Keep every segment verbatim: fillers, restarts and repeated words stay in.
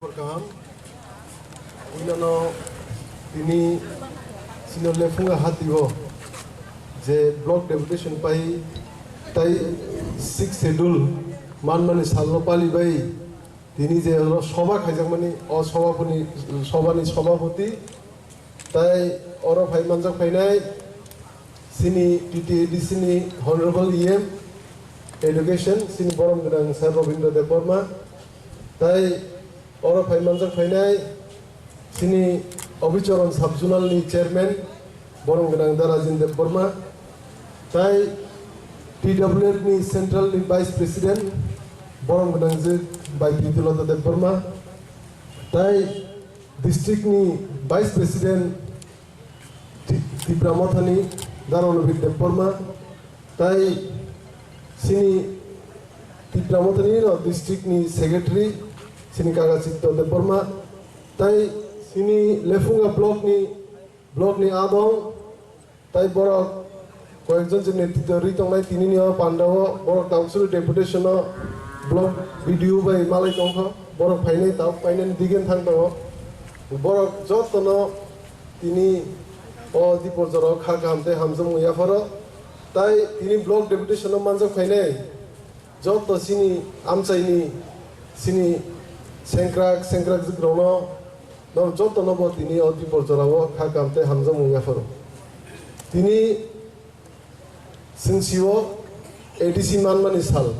Kaham. Puilano tini sino lephunga hatio je block deputation pai tai sixth schedule manmani salno pali bai tini je oro soba khaijakmani o sobapuni sobani sobapoti tai oro phai manjak phainai sini T T A D C ni Honorable E M Education sini borom gwnang Sir Robindra Debbarma tai oro phai manjak phainai sini Obicharan Sub Zonal ni Chairman borom gwnang Darajin Debbarma tai T W F ni Central ni Vice President borom gwnang je bai Pritilota Debbarma tai district ni Vice President Ti- Tipra Mothani Daronobir Debbarma tai sini Tipra Mothani no district ni secretary sini Kagachitto Debbarma tai sini Lephunga block ni block ni adong tai borok koyekjon je netritwo rwi tongnai tinini o pandao borok Tamsuri deputation o block B D O bai malai tongkha borok phainai tabuk phainani digen thang tongo borok jotono tini o Diporjora o kha kaham tei hamjakmung yapharo tai tini block deputation o manjak phainai joto chini amchaini chini sengkrak sengkrak jikrokno no jotono bo tini o Diporjora o kha kaham tei hamjakmung yapharo tini chwng sio A D C manmani sal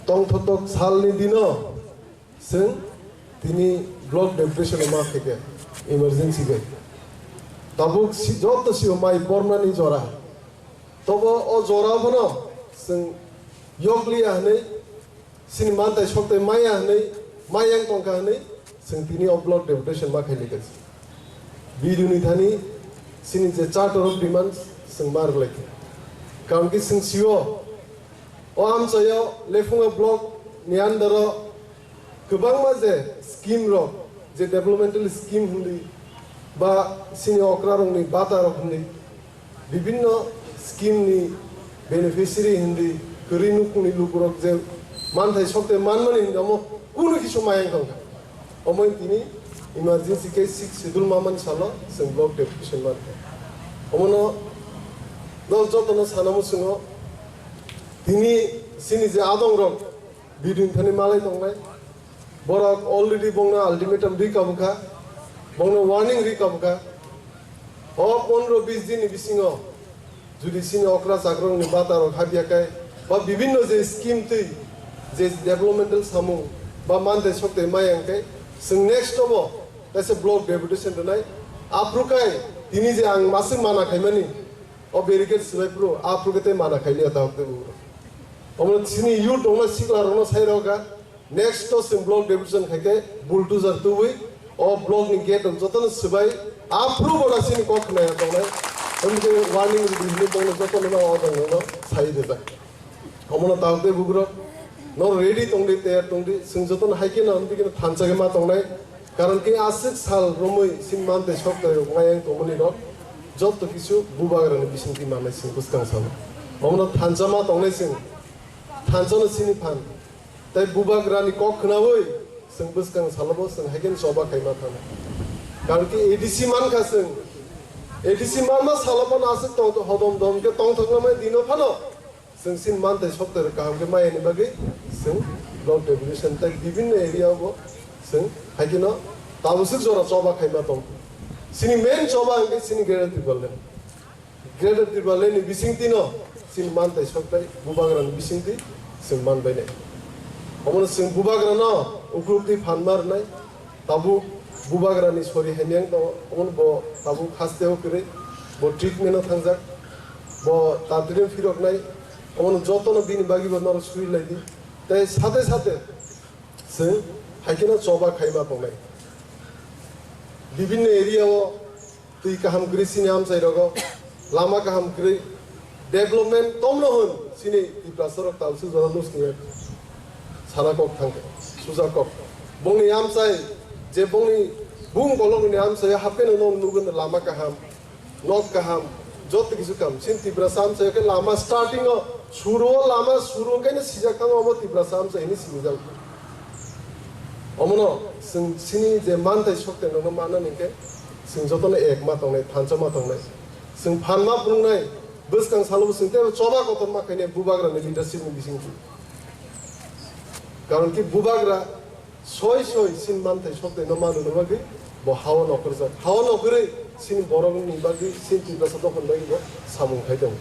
tongthotok salni dino Chwng tini block deputation ma khaikha emergency bai. Tabuk si- joto sio mai bormani jora. Tobo o jora bono chwng yokliya hwnwi sini mantai soktai maya hwnwi mayang tongkha hwnwi chwng tini o block deputation ma khailika. Biduni thani sini je charter of demands chwng ma rwlaikha. Karon ki chwng sio o amchaio Lephunga block ni under o kwbangma je scheme rok je developmental scheme hwnwi ba sini okra rokni bata rok hwnwi bibinno scheme ni beneficiary hwnwi kwrwi nukhungni lukurok je manthai sokte manmani hwnwi omo kunu kisu mayang tongkha. Omo tini emergency khe sixth schedule ma mani salo chwng block deputation mankha. Omono dol jotono sana muchungo tini chini je adong rok bidin thani malai tongnai borok already bongno ultimatum ri kabukha, bongno warning ri kabukha. O pondro bis din ni bisingo jodi chini okra chakrokni bata rok habya khe ba bibinno je scheme twi je developmental samung ba mantei soktei maya hwnkhe chwng next obo kaisa block deputation rwnai. Aphuru kai tini je ang masuk mana khaimani o barricade swbai phuru aphuru khe tei mana khailiya ta hokte bubro. Omo chini youth rokno sikla rokno sai rokha. Next to chwng block deputation khaikhe bulldozer tubui o block ni gate rok jotono swbai aphuru boda chini kok khna ya tongnai. Hwnwi warning rwdi hwnwi bongno jotono no o jang no sai rijak. Omono tabuk tei bugrok no ready tongdi tayar tongdi chwng jotono hai kheno hwnwi kheno thansa khe ma tongnai. Karon khe aswk sal romwi chini mantei sok tei rok mayang tongmani rok joto kisu bubagrani bisingtwi manai chwng bwskang salo. Omono thansa ma tongnai chwng thansa no chini phan. Tai bubagrani kok khnaui chwng bwskang salobo chwng haikhe choba khaima thangna. Karon ki A D C mankha chwng. A D C manma salobo no aswk tong hodom dom khe tongthoknamani dino phano chwng sin mantei sokter kaham khe mayani bagwi chwng block deputation tai bibinno area o bo chwng haikheno tabuk swk jora choba khaima tong. Chini main choba hwnkhe chini Greater Tipraland. Greater Tipraland ni bisingtwi no chini mantei soktai bubagra ni bisingtwi chwng manbai nai. Omono chwng bubagra no ukluk twi phan ma rwnai. Tabuk bubagra ni sori hamyang tongo. Omono bo tabuk haste o kwrwi bo treatment o thangjak. Bo tatri phirok nai. Omono joto no bini bagwi bo norok suri lai di. Tei sate sate chwng haikheno choba khaima tongnai. Bibinno area o twi kaham kwrwi chini amchai rogo, lama kaham kwrwi, development tomno hwn chini Tiprasa rok talsu jora nusni sana kok thangkhe suja kok. Bongni amchai je bongni bung kolokni amchai hapheno nong nugwi lama kaham, nok kaham, joto kisu kaham. Chini Tiprasa amchai khe lama starting o suru o lama suru khe sijak thango obo Tiprasa amchai hini sinijak. Omono chwng chini je manthai sokte nono manani khe chwng jotono ek ma tongnai, thansa ma tongnai. Chwng phan ma phunuknai, bwskang salo bo chwng teibo choba kotor ma khainai bubagrani leadership ni bisingtwi. Karon ki bubagra soi soi chini manthai sokte no manu no bagwi bo hao nokorjak. Hao nokorwi chini borok ni bagwi chini Tiprasa dophani bagwi bo samung khai tongo.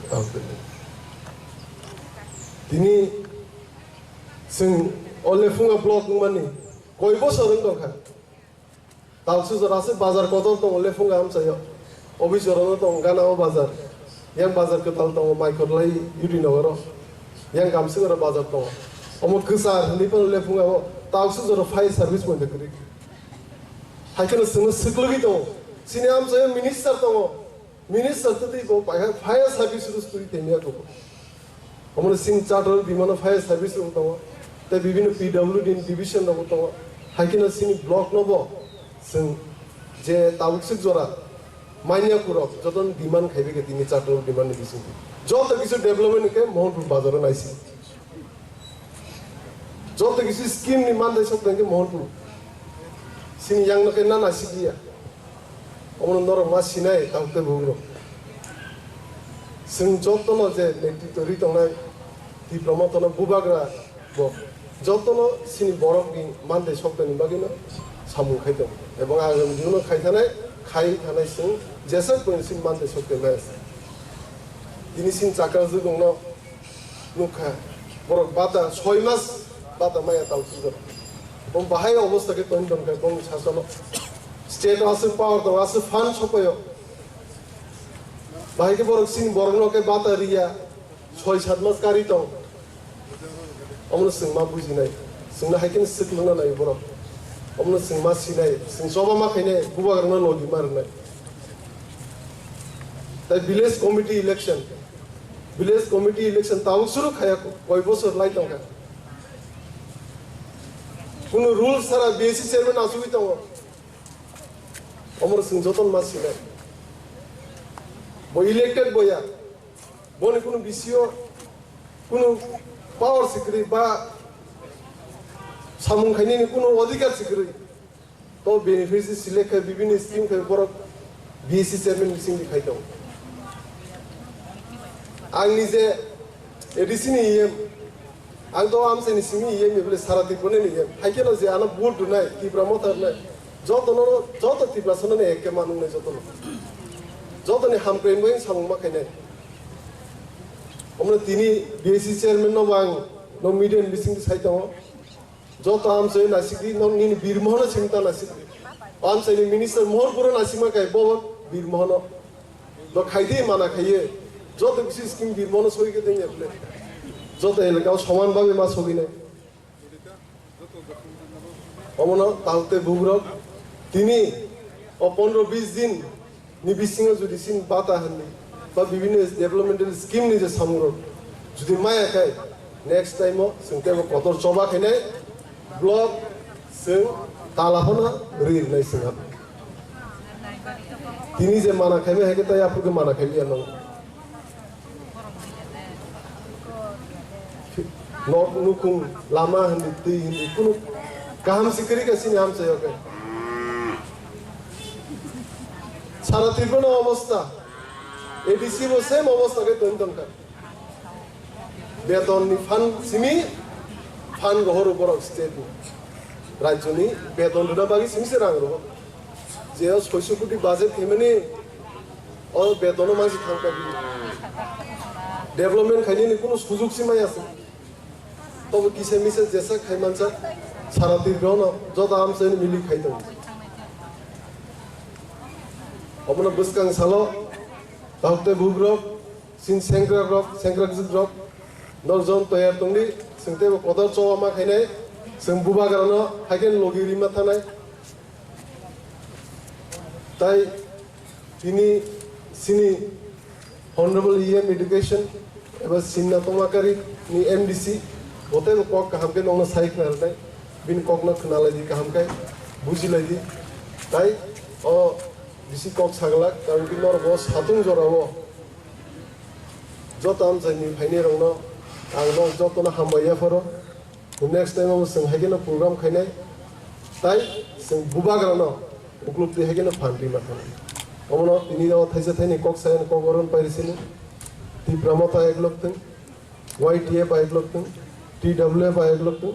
Tini chwng o Lephunga block wngmani koi bosor wng tongkha. Talsu jora se bazar kotor tongo, Lephunga amchaio. Obi jora no tongo, gana o bazar. Yang bazar kwtal tongo, Maikorlai, Yudi Nogoro. Yang Gamsingora bazar tongo. Omo kwchar hinwi phano Lephunga o. Talsu jora fire service poito kwrwi. Hai kheno chwngno swklwgwi tongo. Chini amchaio minister tongo. Minister twi bo pai hai fire service rus twi temi ako. Omo sing charter bimano fire service rok tongo. Tei bibino P W D ni division rok tongo. Hai kheno sini block no bo sing je tabuk sik jora manya kurok joto demand khaibe ke tini charter demand ni bising. Joto kisu development ke Mohanpur bazar naisi. Joto kisu scheme ni mandai sok tangke Mohanpur. Sini yang no ke na naisi dia. Omono norok ma sinai, tamo tei bugrok. Chwng jotono je netritw rwi tongnai Tipra Motha no bubagra bo jotono chini borokni mandai sokthani bagwino samung khai tongo. Ebong agami digono khai thanai, khai thanai chwng jeswk pore chini mandai sokthai lai. Tini chini chakra jwkongno nukha, borok bata soi mas bata maya tal sujak. Bong bahai obostha khe toni tongkha, bong sasano state o aswk power tongo, aswk fund sokoyo. Bahai khe borok sini borokno khe bata riya, soi sat mas kari tong. Omono chwng ma bujinai, chwngno hai khe swk nungna nai borok. Omono chwng ma sinai, chwng choba ma khainai, bubagrano logi ma rwnai. Tai village committee election, village committee election tabuk suru khaya, koi bosor lai tongkha. Kunu rule sara B S C chairman asugwi tongo. Omoro chwng jotono ma sinai. Bo elected boya. Boni kunu B C O kunu power sikri ba samung khainani kunu odhikar sikri. To beneficiary select khai bibini scheme khai borok B S C chairman bising di khai tongo. Ang nije A D C ni E M, ang to amsani simi E M ni bole sara Tripura ni E M. Hai khe no je ano vote dunai, Tipra Motha rwnai, joto no, joto Tiprasa no ekke manung nai joto no. Joto ni hamkrai bai samung ma khainai. Omno tini B S C chairman no bang no media ni bising di sai tongo. Joto amchai nasikdi, nong nini birmohono singta nasikdi. Amchai ni minister mohor puro nasikma kai bo birmohono. Do khaidi mana khaiye. Joto bisi scheme birmohono soi ke dengya bole. Joto elaka o soman babe ma sogine. Omono talte bugrok tini o pondro bis din ni bisingo jodi sin bata hanni ba bibhinno developmental scheme ni je samungrok jodi maya khai, next time o chwng tebo kotor choba khainai block chwng tala phano ri rinai chwng ha. Tini je mana khaimai hai khe tai aphuru khe mana khailiya nang. Nok nukhung, lama hindi, twi hindi, kunu kaham si kwrwi kha chini amchaio khe. Sara Tripura no obostha, A D C bo same obostha khe toni tongkha. Beton ni fund simi fund rohoro borok state ni, rajyo ni beton rwna bagwi simi se rang roho. Je o soiso koti budget khaimani o betono mansi thangkha bini. Development khainani kunu sujog si maya se. Tobo kisa misa jesa khai mansa sara Tripura no joto amchaini mili khai tongo. Obono bwskang salo, tahuk tei bubrok, sin sengkrak rok, sengkrak jwk rok, norjon toyar tongdi, chwng teibo kotor choba ma khainai, chwng bubagra no haikhe logi rima thanai. Tai tini sini Honorable E M Education eba Sinna Tomakari ni M D C, bo teibo kok kaham khe nongno sai khna rwnai, bini kokno khna lai di kaham khe, buji lai di. Tai o bisi kok saglak, karon ki norok bo satung jora o joto amchaini phainai rokno ang no jotono hambai yapharo. Next time o chwng hai kheno program khainai. Tai chwng bubagrano ukluk twi hai kheno phan twi ma thangwi. Omono tini o thaisa thaini kok saya kok oron pairi sini. Tipra Motha eglok thung, Y T F eglok thung, T W F eglok thung,